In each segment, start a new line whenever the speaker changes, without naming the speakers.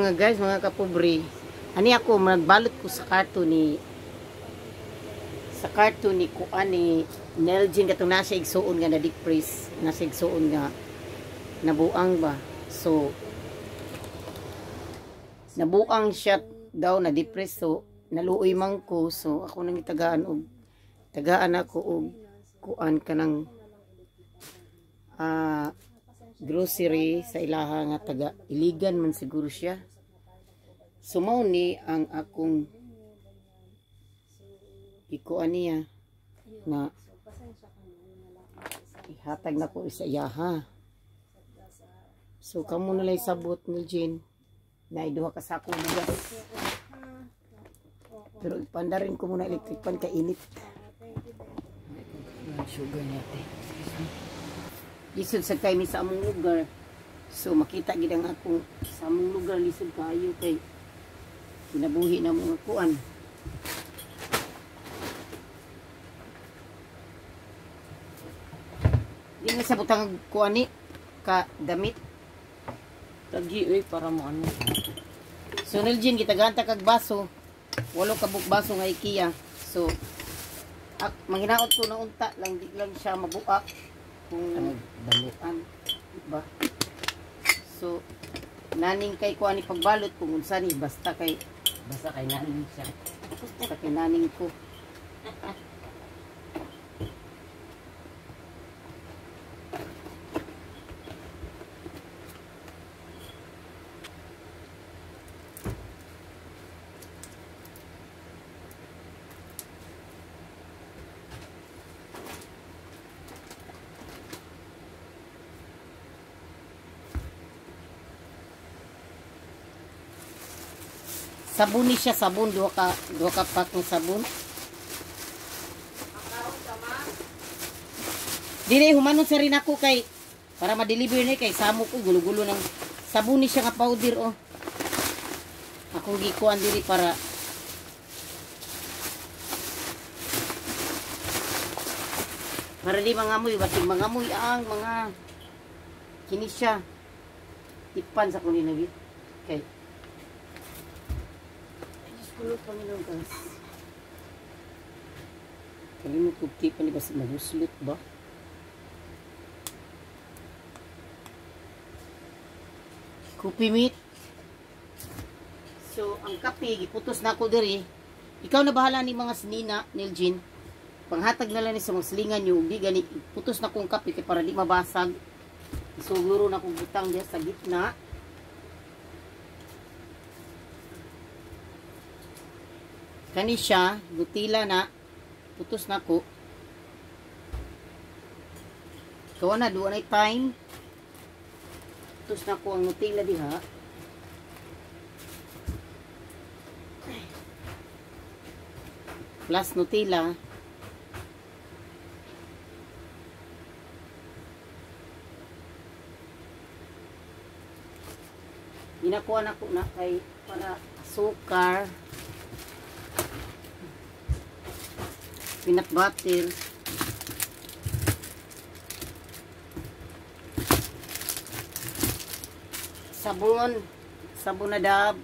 Mga guys, mga kapobre, ani ako magbalot ko sa karton ni kuan ni Neljin katong nasa igsuon nga na depress, nasa igsuon nga nabuang ba. So nabuang siya daw na depress, so naluoy man ko, so ako nang itagaan og tagaan ako og kuan kanang grocery sa ilaha nga taga Iligan man siguro siya. So mao ni ang akong ikuan niya na ihatag na ko sa iyaha. So kamo na lang sabot ni Jean na duha ka sako bigas. Pero ipandarin ko muna electric pan kay init. Sugar niya te. Lisod sa kay mi sa among lugar. So makita gid ang akong sa among lugar lisod kaayo kay kinabuhi na mga kuan. Di na sa butang kuan ni ka damit.
Tagi oy para mo ano.
So Neljin gitaganta kag baso. Walo ka buk baso nga IKEA. So manghinaot ko na unta lang di lang siya mabuak kung
Ano
an ba. So naning kay kuan ni pagbalot kung unsa ni basta kay
naning siya.
Basta kay naning ko. Sabon ni siya, sabon duha ka pack ng sabon. Dili humanon sa rin ako kay para ma-deliver ni kay samok ko gulo-gulo ng sabon ni siya nga powder oh. Akong gikuan diri para di mangamoy, basig mangamoy ang mga kini siya. Tipan sa kunin lagi. Kay Diyos ko, Panginoon, guys. Kalimot ko tipan, di ba maguslot ba? Coffee meat. So, ang kape, giputos na ako diri. Ikaw na bahala ni mga sinina, Neljin. Panghatag na lang ni sa mga silingan nyo. Di gani, putos na kong kape kay para di mabasag. Isuguro na kong butang diya sa gitna. Kani siya, gutila na, putos na ko. Kawa na, duwa na time. Putos na ko ang Nutella diha. Plus Nutella. Ginakuha na ko na kay para asukar. Peanut butter. Sabon. Sabon na dab.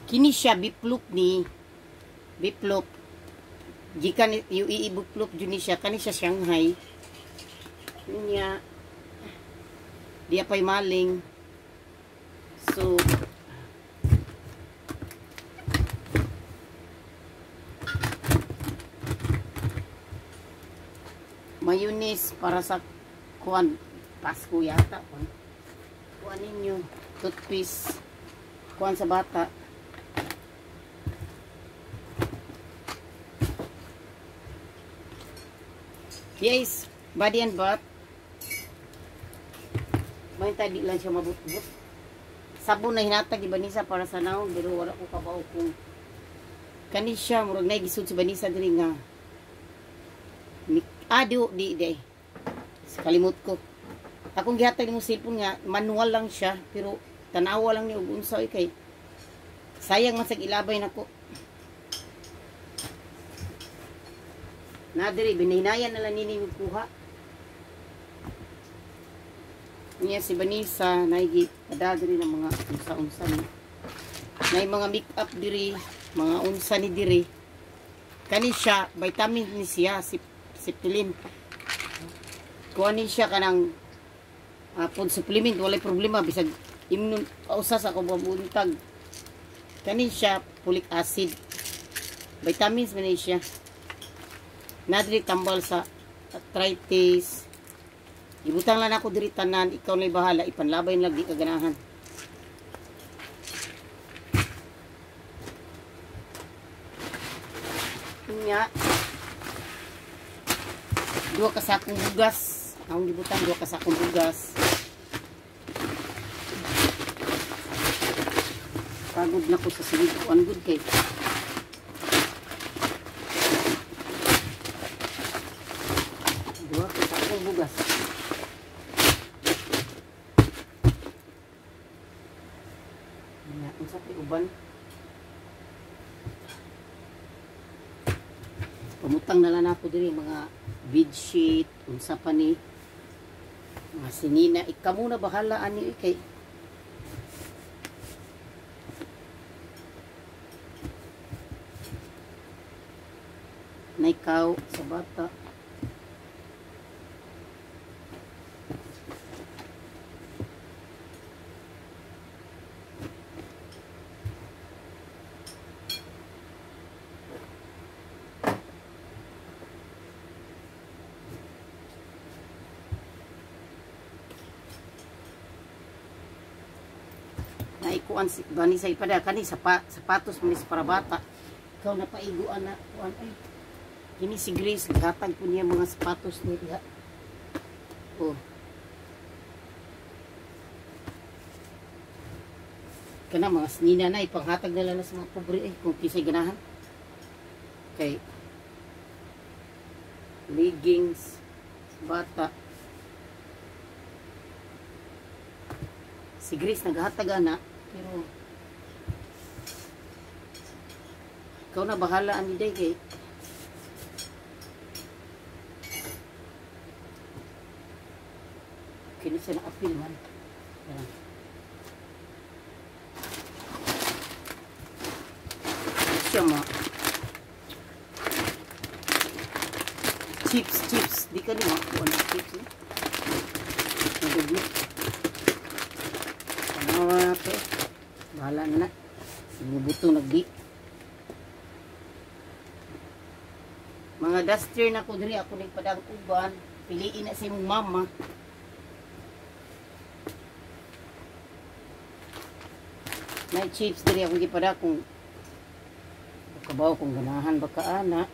Kini siya biplop ni. Biplop. Gikan UAE biplop jud ni siya. Kani siya Shanghai. Niya. Di pa'y maling. So, mayonnaise para sa kuan Pasko yata. Kuan ninyo. Toothpaste. Kuan sa bata. Yes, body and butt. May di lang siya mabut-but. Sabon na hinatag ni Vanessa para sa naon, pero wala ko kabaw kung kani siya murag nay gisud si Vanessa diri nga. Di. Kalimot ko. Akong gihatag nimo cellphone nga manual lang siya, pero tanawa lang ni og unsa kay sayang man sag ilabay nako. Na diri binahinayan na lang nini kuha. Niya si Vanessa naigi pada diri ng mga unsa-unsa ni. Nay mga make-up diri, mga unsa ni diri. Kani siya vitamin ni siya si Septilin. Kuha ni siya kanang food supplement, walay problema bisag imnon usa sa akong buntag. Kani siya folic acid. Vitamins man ni siya. Nadri tambal sa arthritis. Ibutang lang ako diri tanan, ikaw na bahala, ipanlabay lang di ka ganahan. Nya. Duha ka sakong bugas. Akong gibutang duha ka sakong bugas. Pagod na ko sa silid ko. Ang good kay. Duha ka sakong bugas. Nya, unsa kay uban? Pamutang na lang ako diri mga bedsheet, unsa pa ni mga sinina. Ikaw muna bahala ani kay na ikaw sa bata. Naikuan si bani sa ipada kani sapatos man para bata. Ikaw na paiguan na kuan ay. Kini si Grace gatag po niya mga sapatos niya. Oh. Kana mga snina na ipanghatag nila na sa mga pobre ay kung kisay ganahan. Kay leggings bata. Si Grace naghatag ana pero ikaw na bahala ani day kay kini siya na apil man. Yan. Siya mo. Chips, chips. Di ka ni makuha ng chips eh. Naduglo. Ano pe? Bahala na na. Sinubuto nagdi. Mga duster na ko diri ako ning padang uban. Piliin na sa imong mama. May chips diri akong gipada kung kabaw kung ganahan ba ka ana.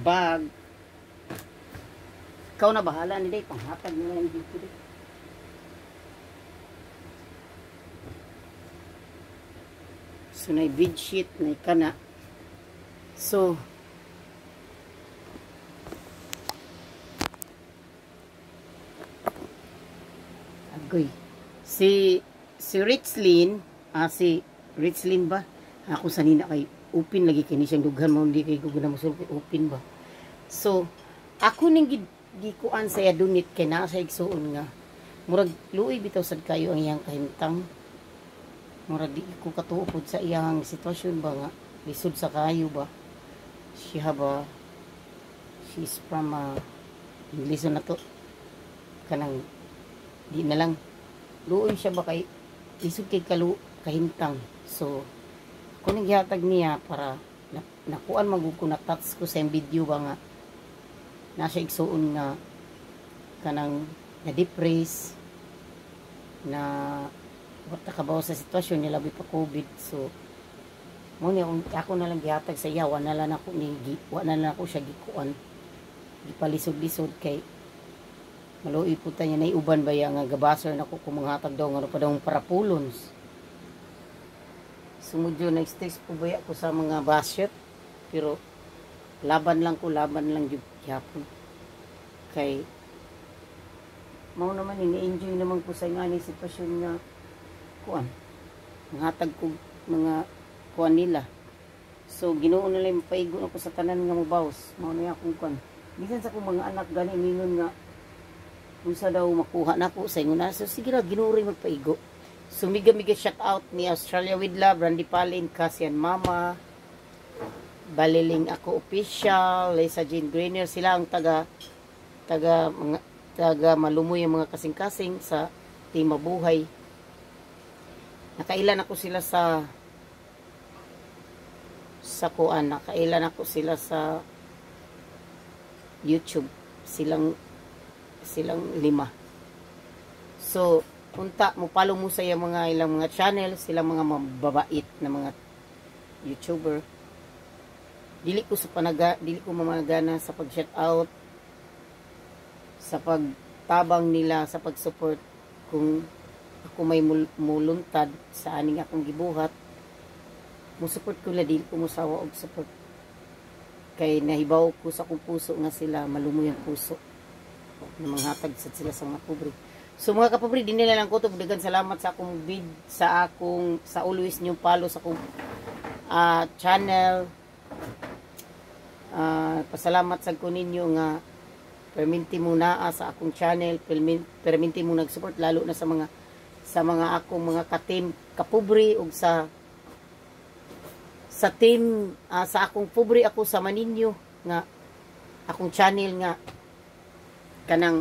Bag. Ikaw na bahala ni day panghatag na lang dito day. So nay bedsheet nay kana. So agoy. Si Richlin, si Richlin ba? Ako sanina kay open lagi kini siyang dughan mo hindi kay guguna mosulti open ba. So ako ning gikuan sa donate kay naa sa igsuon nga murag luoy bitaw sad kayo ang iyang kahimtang. Murag di ko katuo pud sa iyang sitwasyon ba nga lisod sa kayo ba. Siya ba, she's from English na to kanang di na lang luoy siya ba kay lisod kay kahimtang. So ako nang gihatag niya para nakuan magud ko na touch ko sa video ba nga nasa igsuon nga kanang na-depress na wala kabaw sa sitwasyon nila labi pa COVID. So mo ni ako na lang gihatag sa iya, wa na lang ako ni wa na lang ako siya gikuan gipalisod-lisod kay maluoy po ta niya. Naiuban ba ya nga gabaser nako kung manghatag daw nga pa daw parapulons. Sumudyo na stress po ba ako sa mga basher pero laban lang ko, laban lang jud gyapon kay mao naman ini-enjoy naman ko sa nga ni sitwasyon nga kuan manghatag ko mga kuan nila. So Ginoo na lang mapaigo ako sa tanan nga mobaws. Mao na akong kuan. Bisan sa akong mga anak gani mingon nga unsa daw makuha nako sa ingon na. So sige ra, Ginoo ray magpaigo. So mega mega shout out ni Australia with Love, Randy Palin, Cassian Mama, Baliling Ako Official, Lisa Jean Greener, sila ang taga taga mga taga Malumoy, ang mga kasing-kasing sa Team Mabuhay. Nakailan ako sila sa kuan, nakailan ako sila sa YouTube. Silang silang lima. So, unta mo follow mo sa iyang mga ilang mga channel, sila mga mababait na mga YouTuber. Dili ko sa panaga, dili ko mamagana sa pag shout out, sa pagtabang nila, sa pag-support. Kung ako may muluntad sa aning akong gibuhat, mo support ko la, dili ko musawa og support kay nahibaw ko sa akong puso nga sila malumoy ang puso na manghatag sad sila sa mga pobre. So mga kapobre, di nila lang ko to. Daghang salamat sa akong vid, sa akong sa always nyo follow sa akong channel. Pasalamat sa ko ninyo nga perminti mo naa sa akong channel, perminti mo nag-support, lalo na sa mga akong mga ka-team kapobre ug sa team sa akong pobre ako sa maninyo nga akong channel nga kanang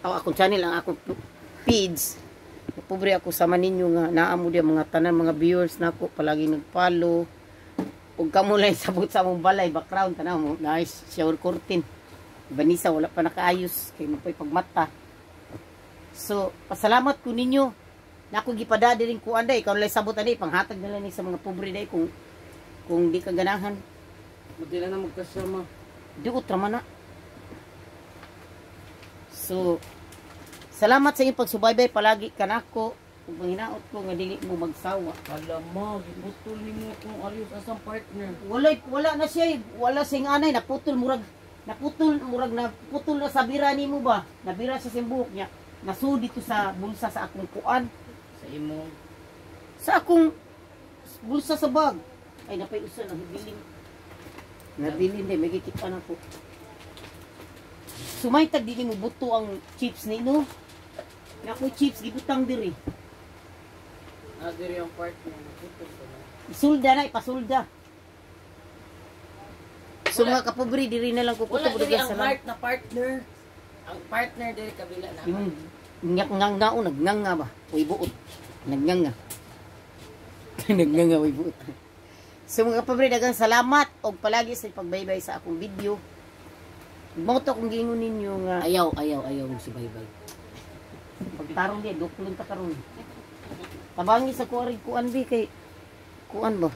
oh, akong channel, ang akong feeds. Pobre ako sama ninyo nga naa mo diya mga tanan mga viewers nako palagi nag-follow ug kamo lang sabot sa among balay background, tanaw mo, nice shower curtain. Banisa wala pa nakaayos kay mapay pagmata. So pasalamat ko ninyo na ako gipada diring kuan day, ikaw lang sabot ani, panghatag na lang ni sa mga pobre day kung di ka ganahan.
Madila na magkasama.
Di ko na. So, salamat sa inyong pagsubaybay palagi kanako. Ug manghinaot ko nga dili mo magsawa.
Alam mo, giputol nimo akong arios asang partner.
Wala wala na siya, eh. Wala sing anay, naputol murag naputol murag naputol na sa bira nimo ba? Nabira sa buhok niya. Nasud dito sa bulsa sa akong kuan,
Sa imo.
Sa akong bulsa sa bag. Ay, napay usa na hibilin. Nabilin din, may gikita na ko. Sumaytag dili mo buto ang chips ni no. Nako chips gibutang diri.
Ah, diri ang partner, naputol ko na.
Isulda na, ipasulda. So mga kapobre, diri na lang ko
Wala
kutob.
diri ang
Salamat.
heart na partner. Ang partner diri kabila na.
Yung ngang nga o nagngang nga ba? Uy buot. Nagngang nga. Nagngang nga, uy buot. So mga kapobre, daghang salamat og palagi sa pagbaybay sa akong video. Mao to akong giingon ninyo nga
Ayaw, ayaw, ayaw mo subaybay.
Pagtarong di duklon ta karon. Tabangi sa kuari kuan bi kay kuan ba?